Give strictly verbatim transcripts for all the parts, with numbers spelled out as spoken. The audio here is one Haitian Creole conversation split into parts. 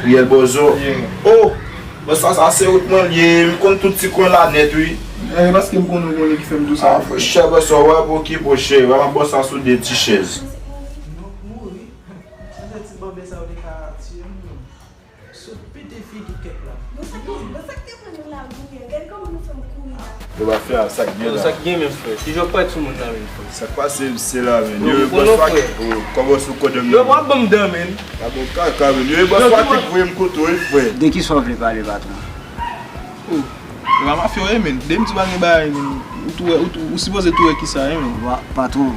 Riel Bozo. Oh! Bòs la, sa se wout mwen l ye, m konn tout ti kwen la nèt, wi. E paske m konn ou konnen ki fè m di w sa. Ah, chè, bòs la, w ap okipe w, chè. W ap bòs la sou de ti chèz. Mwen mouri. Sa se ti bòbè sa yo te ka tiye m. Sot pete figi kèt la. Bon, sa ki, bon, sa ki te pran nou la, goumen? Gade kòman nou fè m kouri la. Yo pa fè a, sa k gen la? Sa k gen menm, frè? Kijan w parèt sou moun la menm, frè? Sa k pase, se la, men. Yo, yo, bòs pa ki, oh, kòman sou kòdèm nan? Yo pa ban m dan, men. A bon kaka, men. Yo, bòs pa ki voye m kote w, wi, frè. De ki sa w vle pale, patwon? Oh, yo pa mafya w ye, men. De m di pa gen bagay, men. Ou tou wè, ou tou, ou sipoze tou wè ki sa ye, men. Wa, patwon.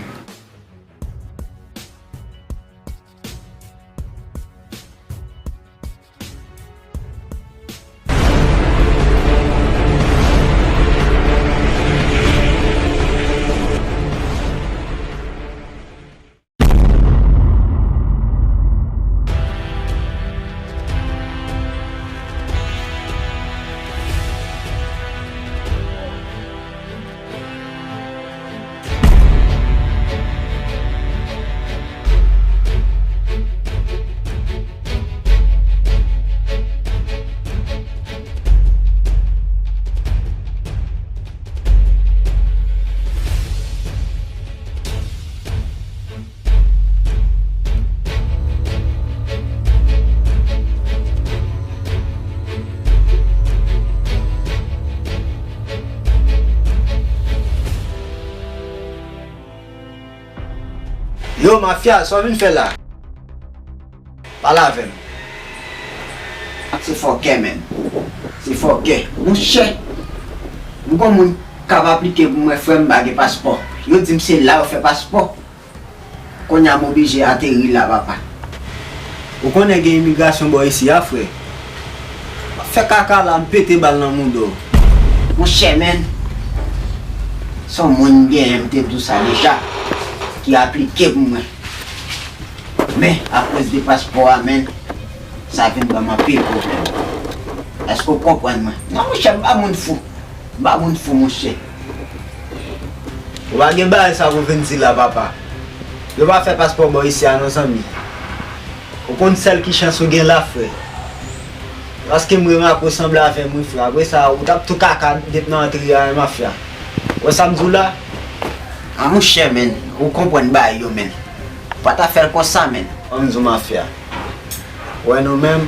Yo, mafya, sa w vin fè la? Pale avè m. Se fòkè, menn. Se fòkè. Monchè, m gon moun k ap aplike pou mwen, frè m, m pa gen paspò. Yo di m se la yo fè paspò. Kounye a m oblije ateri la, papa. Ou konnen gen imigrasyon bò isi a, frè. W ap fè kaka la, m pete bal nan mouda w. Monchè, menn, se yon moun m genyen, m te di w sa deja, ki aplike pou mwen. Men, akoz de paspò a, menn, sa vin ban m anpil pwoblèm. Èske w konprann mwen? Non, monchè, m pa moun fou. M pa moun fou, monchè. Ou pa gen bagay sa pou vin di la, papa. Yo pa fè paspò bò isi a non, zanmi. Ou konn sèl ki chans ou gen la, frè. Paske m remake w sanble avè m, wi, frè. Apre sa, ou t ap tou kaka depi nan antre a, wi, mafya. Ou wè sa m di w la? A, monchè, menn, ou konprann bagay yo, menn. Ou pa ta fè l konsa, menn. Ban m di w, mafya. Ou wè nou menm,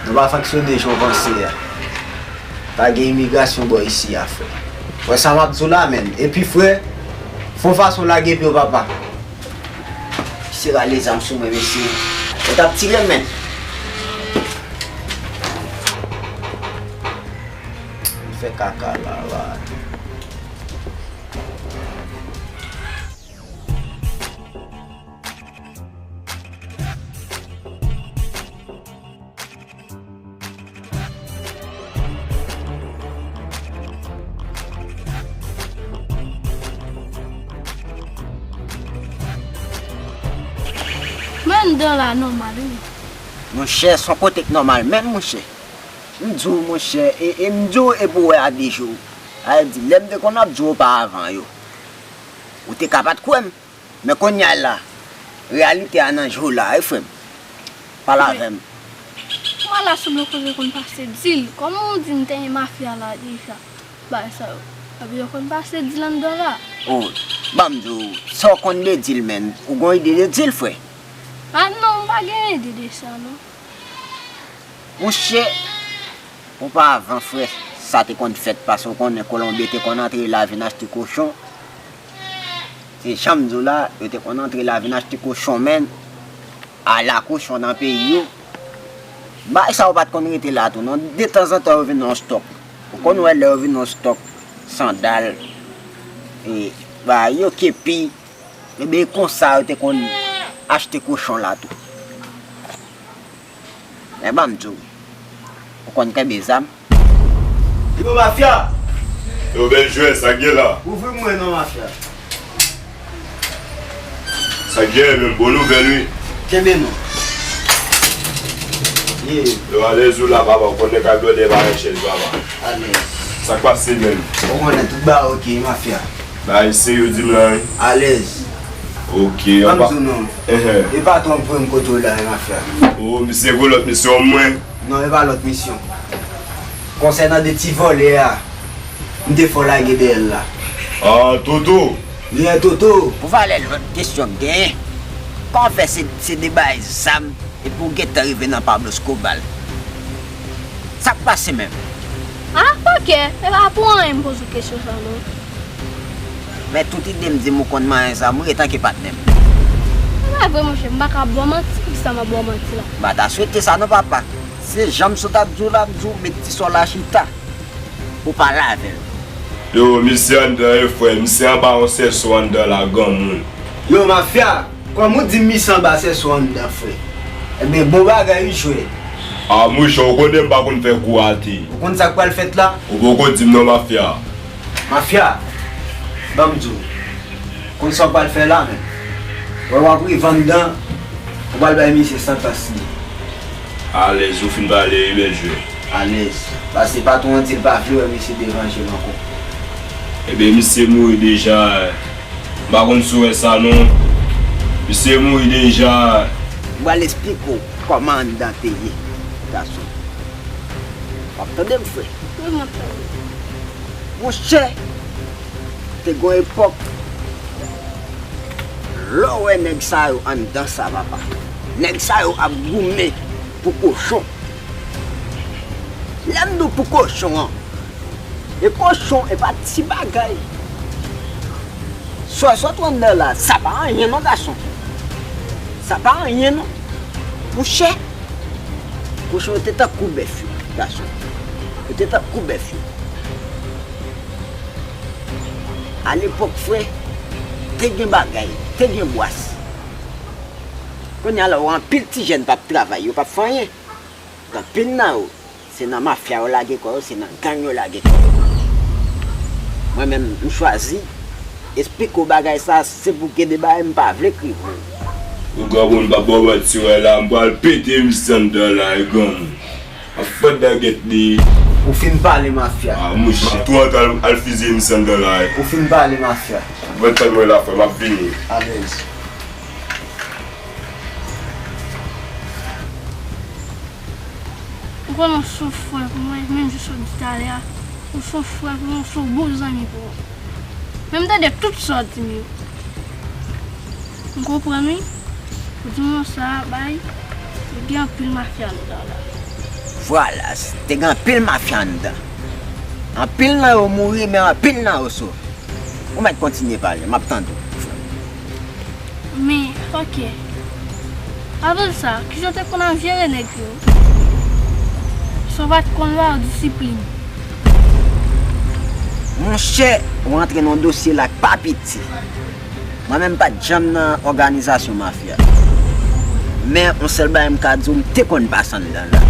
nou pa fonksyone jan w panse a. Pa gen imigrasyon bò isi a, frè. Ou wè sa m ap di w la, menn. Epi, frè, fè yon fason lage pye w, papa. Misye rale zam sou mwen, mesye. Yo t ap tire m, menn. M fè kaka la, la. Men anndan la nòmal, wi. Monchè, se yon kote k nòmal menm, monchè. M di w, monchè, e, e m di w, e pou w wè a de je w. Sa vle di, lè m te konn ap di w oparavan yo, ou te ka pa t kwè m. Men kounye a la, reyalite a nan je w la, wi, frè m. Pale avè m. Kòman la sanble w konn pase dil? Kòman w di m te gen mafya la deja? Bagay sa yo. Epi yo konn pase dil anndan la. Oh, ban m di w, sa w konn de dil, menn? Ou gon ide de dil, frè? Ah non, m pa gen ide de sa, non. Monchè, oparavan, frè, sa te konn fèt, paske w konnen Kolonbyen te konn antre la vin achte kochon. Se jan m di w la, yo te konn antre la vin achte kochon, menn. Ala kochon nan peyi yo. Bagay sa yo pa t konn rete la tou, non. Detanzantan, yo vin nan yon stòk. Ou konn wè lè yo vin nan yon stòk, sandal, e, bagay yo, kepi. Ebyen, konsa yo te konn achte kochon la tou. Men ban m di w, ou konn kenbe zam? Yo, mafya! Yo, bèl jwè, sa k gen la? Ouvri m wè non, mafya. Sa k gen, menm bon nouvèl, wi. Kenbe non. Ye. Yo, alèz ou la, papa, ou konnen kay blòdè pa nan chèz, papa. Alèz. Sa k pase menm? Ou konnen tout bagay oke, mafya. Bagay serye w di m la, wi. Alèz. Ok, an pa. Ban m di w non. Enhen. E pa twòp vre m kote w la, e mafya. O, misye gwo lòt misyon mwen. Non, e pa lòt misyon. Konsènan de ti vòlè a, m te fè w lage dèyè l la. Ah, Toto. Yeah, Toto. Pou valè lòt kesyon k genyen, kòman fè se, se de bagay zam epi w gentan rive nan Pablo Escobar? Sa k pase menm? Ah, ok. E pa pou anyen m poze w kesyon sa non. Men tout ide m di m ou konn manyen zam wi, etanke patnè m. Se pa vre, monchè, m pa ka ba w manti, poukisa m ap ba w manti la? M pa ta swete sa non, papa. Se jan m sot ap di w la, m di w met ti sò la chita. Ou pale avè l. Yo, misye anndan wi, frè. Misye anba yon sèso anndan la, granmoun. Yo, mafya, kòm ou di m misye anba sèso anndan, frè. Ebyen, bon bagay wi, jwè. Ah, mouche, ou konnen m pa konn fè kou rate. Ou konn sa k pral fèt la? Ou poko di m non, mafya. Mafya, ban m di w. Konn sa w pral fè la menm? Wè w ap rive anndan, ou pral bay misye santans li. Alèz, ou fin pale wi, bèl jwè. Alèz. Paske patwon an di l pa vle wè misye devanje m ankò. Ebyen, misye mouri deja. M pa konn si w wè sa non. Misye mouri deja. M pral esplike w kòman anndan te ye, gason. W ap tande m, frè? Wi, m ap tande. Monchè, te gon epòk, lè w wè nèg sa yo anndan sa, papa, nèg sa yo ap goumen pou kochon. Lè m di w pou kochon an, e kochon, e pa ti bagay. Sa w sot anndan la, sa pa anyen non, gason. Sa pa anyen non. Monchè, kochon yo te tankou bèf yo, gason. Yo te tankou bèf yo. Alepòk, frè, te gen bagay, te gen bwas. Kounye a la, w wè anpil ti jèn p ap travay, yo p ap fè anyen. Anpil nan yo, se nan mafya yo lage kò yo, se nan gang yo lage kò yo. Mwen menm, m chwazi esplike w bagay sa, se pou gen de bagay m pa vle k rive w. Ou granmoun, m p ap ba w manti, wè la, m pral pete misye anndan la, e granmoun. Ap fè dagèt li. Ou fin pale, mafya. Ah, mouche, m ap tou antre al, al fizye misye anndan la, e. Ou fin pale, mafya. Mwen tann mwen la, frè, m ap vini. Alèz. Ou konnen w se yon frè pou mwen, menm jan w di talè a, ou se yon frè pou mwen, ou se yon bon zanmi pou mwen. Men m tande tout sa w di m yo. M konprann wi. Pou di mwen sa bay, gen anpil mafya anndan la. Vwala, te gen anpil mafya anndan. Anpil nan yo mouri, men anpil nan yo sove. Ou mèt kontinye pale, m ap tande w. Men, ok. Avan sa, kijan w te konn ap jere nèg yo? San w pa t konn ba yo disiplin? Monchè, ou antre nan yon dosye la k pa piti. Mwen menm m pa t janm nan òganizasyon mafya. Men, yon sèl bagay m ka di w, m te konn pase anndan la.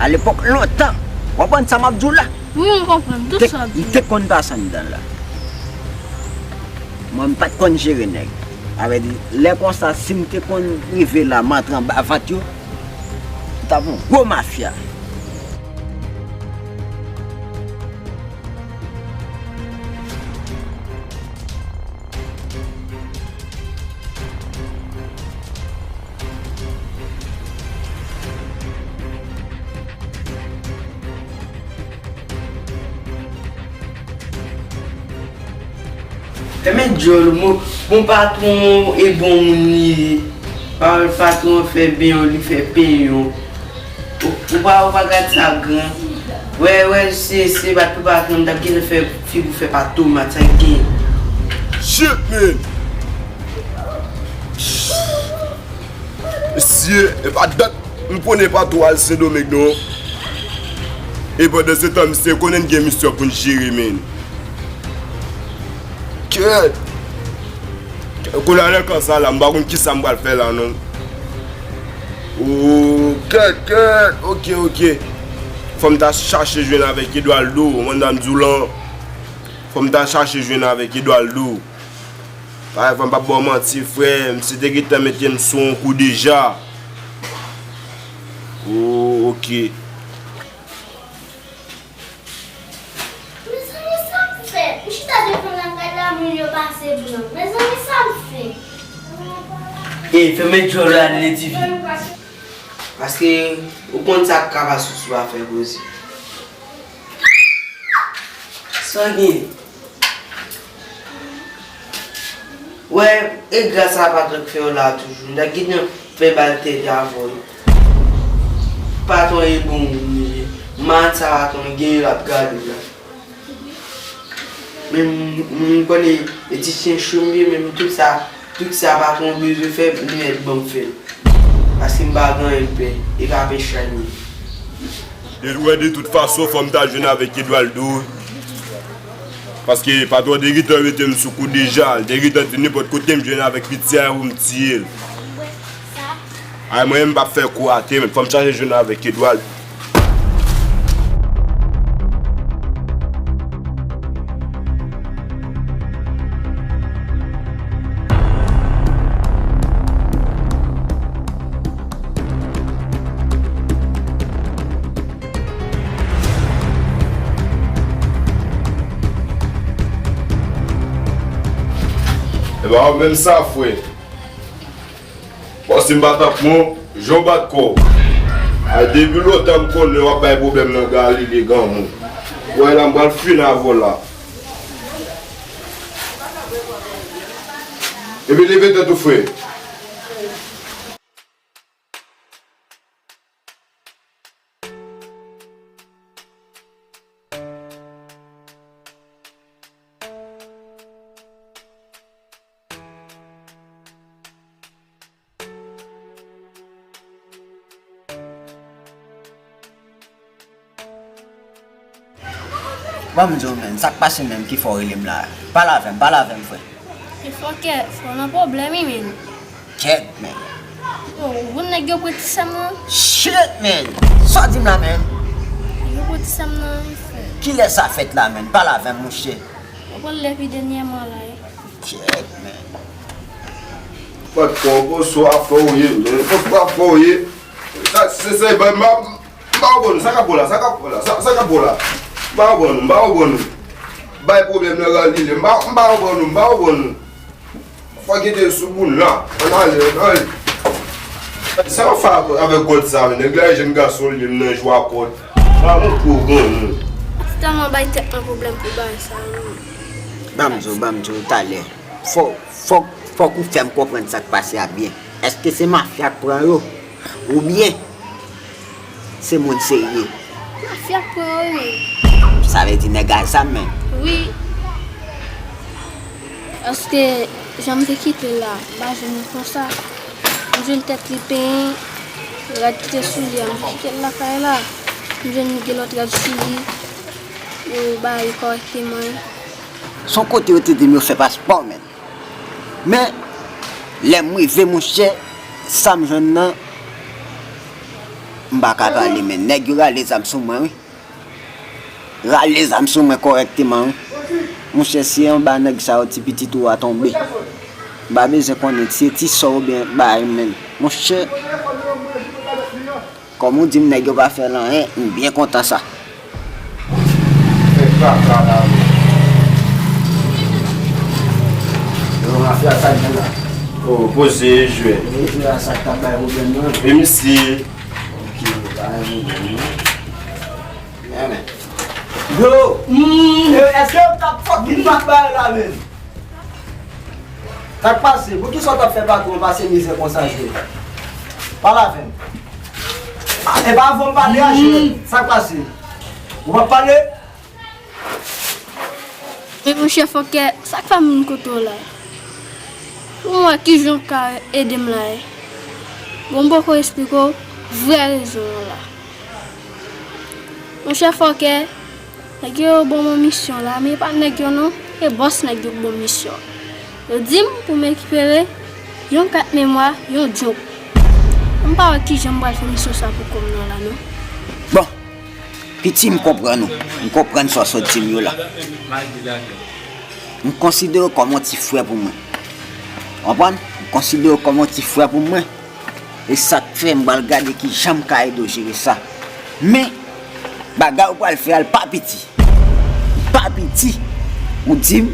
Alepòk lontan, w konprann sa m ap di w la? Wi, m konprann tout sa w di. M te konn pase anndan la. Mwen, m pa t konn jere nèg. Sa vle di, lè konsa, si m te konn rive la, m antre anba vant yo, m t ap yon gwo mafya. Fèmen djòl ou, bon, bon patwon e bon moun li ye. Pawòl patwon an fè benyon, li fè penyon. Ou, ou pa, ou pa gad sa gran. Wè, wè, se, se bat pou patwon, m t ap gentan fè figi w fè pa tomat, sa k gen. Shit, man! Mesye, e pa dat m konnen pa twò al Sendomeng non. E pandan se tan, misye konnen n gen misyon pou n jere, men. Kèt! Kounye a nan ka sa la, m pa konn kisa m pral fè la non. O, kèt, kèt, ok, ok. Fò m ta chache jwenn avèk Eduardo, ou konn sa m di w lan. Fò m ta chache jwenn avèk Eduardo. Parèy, fò m p ap ba w manti, frè, misye te gentan mete m sou yon kou deja. O, ok. Mezanmi, sa m fè? M chita devan lakay la, moun yo pa Se blan. Mezanmi, sa m fè? Ey, fèmen djòl la, Lady V. Paske ou konn sa k ka pase sou afè koze. Sa gen? Wè, e gras a patwon k fè w la toujou. Nèg gentan fè bal tèt avè w. Patwon e bon moun li ye. Mat sa patwon gen l ap gade w la. Men m, m, m konnen e ti chen cho m ye, men m tout sa, tout sa patwon bezwen fè, li mèt ban m fè l. Paske m pa gen anyen m pè, e pa pè chay m ye. De, wè, de tout fason, fò m ta jwenn avèk Edwaldo. Paske patwon te gentan mete m sou kou deja. Li te gentan di nenpòt kote m jwenn avèk piti a pou m tiye l. Ay, mwen menm m p ap fè kou atè, men fò m chache jwenn avèk Edwaldo. E pa menm sa, frè. Bon, si m pa t ap pran w, jan w bat kò w. A, depi lontan m konnen w ap bay pwoblèm nan Galile granmoun. Wè la, m pral fin avè w la. Epi leve tèt ou, frè. Ban m di w, menn, sa k pase menm ki fè w rele m la? Pale avè m, pale avè m, frè. E fòkè, fò nan pwoblèm, wi, menn. Kèt, menn. Yo, ou konn nèg yo pran ti sè m nan? Shit, menn! Sa w di m la, menn? Nèg yo pran ti sè m nan, wi, frè. Kilè sa fèt la, menn? Pale avè m, monchè. Mwen pran l depi dènyèman la, wi. Kèt, menn. Patwon, bonswa, fò w ye, menn. Bonswa, fò w ye. Sa, se, se, ban m, M pa konprann ou, sa k ap bo la, sa k ap bo la, sa, sa k ap bo la. M pa konprann ou, m pa konprann ou. Bay pwoblèm nan Galile, m pa, m pa konprann ou, m pa konprann ou. Fò kite sou moun la. Ann ale, ann ale. Sa w fè avèk, avèk gòd sa, men nèg la e jèn gason li ye, m nan jwa kòd. Pa montre w granmoun. Ou tèlman bay tèt mwen pwoblèm pou bagay sa, non. Ban m di w, ban m di w talè. Fò, fòk, fòk ou fè m konprann sa k pase a byen. Èske se mafya k pran yo? Oubyen se moun serye? Mafya k pran yo, wi, men. Sa vle di nèg a zam, men. Wi. Paske jan m te kite l la, m pa jwenn li konsa. M jwenn tèt li penyen, rad ki te sou li a, m te kite l lakay la. M jwenn gen lòt rad sou li, yo ba li kòrèkteman. Se yon kote yo te di m yo fè paspò, men. Men, lè m rive, monchè, sa m jwenn nan, m pa ka pale, men nèg yo rale zam sou mwen, wi. Rale zam sou mwen kòrèkteman, wi. Monchè, si anba nèg sa yo ti pitit ou a tonbe, m pa bezwen konnen si se ti sò oubyen bay, men, monchè. Kòm ou di m nèg yo pa fè l anyen, m byen kontan sa. Fè kaka la, wi. Yo, mafya sa gen la. Oh, poze jwèt. Poze jwèt a sa k ta bay pwoblèm nan. Wi, misye. Ok, bay pwoblèm nan. Yo, yo, èske yo t ap fucking bat bagay la menm? Sa k pase? Poukisa w t ap fè patwon pase mizè konsa, jwèt? Pale avè m. E pa avè w m pale a, jwèt. Sa k pase? Ou p ap pale? Men monchè fòkè, sa k fè m vin kote w la? Pou m wè kijan w ka ede m la, e. Bon, m poko esplike w vrè rezon an la. Monchè fòkè, nèg yo ban mwen misyon la, men e pa nèg yo non, e bòs nèg yo k ban m misyon. Yo di m pou m rekipere yon kat memwa, yon djonk. M pa wè kijan m pral fè misyon sa pou kò m nan la non. Bon, piti, m konprann ou. M konprann sa w sot di m yo la. M konsidere w kòm yon ti frè pou mwen. Konprann? M konsidere w kòm yon ti frè pou mwen. E sa k fè m pral gade kijan m ka ede w jere sa. Men, bagay ou pral fè a, l pa piti. L pa piti. Ou di m,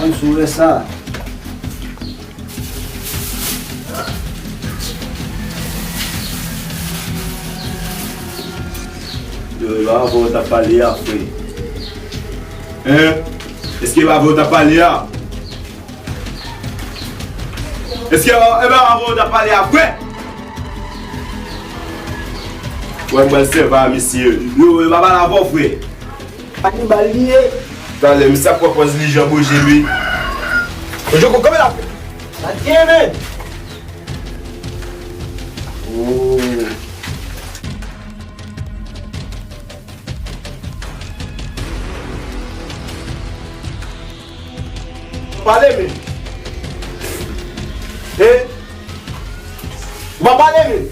konn si w wè sa. Yo, e pa avè w t ap pale a, frè? Hein? Èske e pa avè w t ap pale a? Èske e pa avè w t ap pale a, frè? Wè, mwen sèvi a misye. Yo, e pa pale avè w, frè. Kanibal li ye. Talè, misye ap pran pòz li jan bouje, wi. Joko, kanpe la, frè. Sa t gen, men? Oh. Pale, men. Eh? Ou pa pale, men.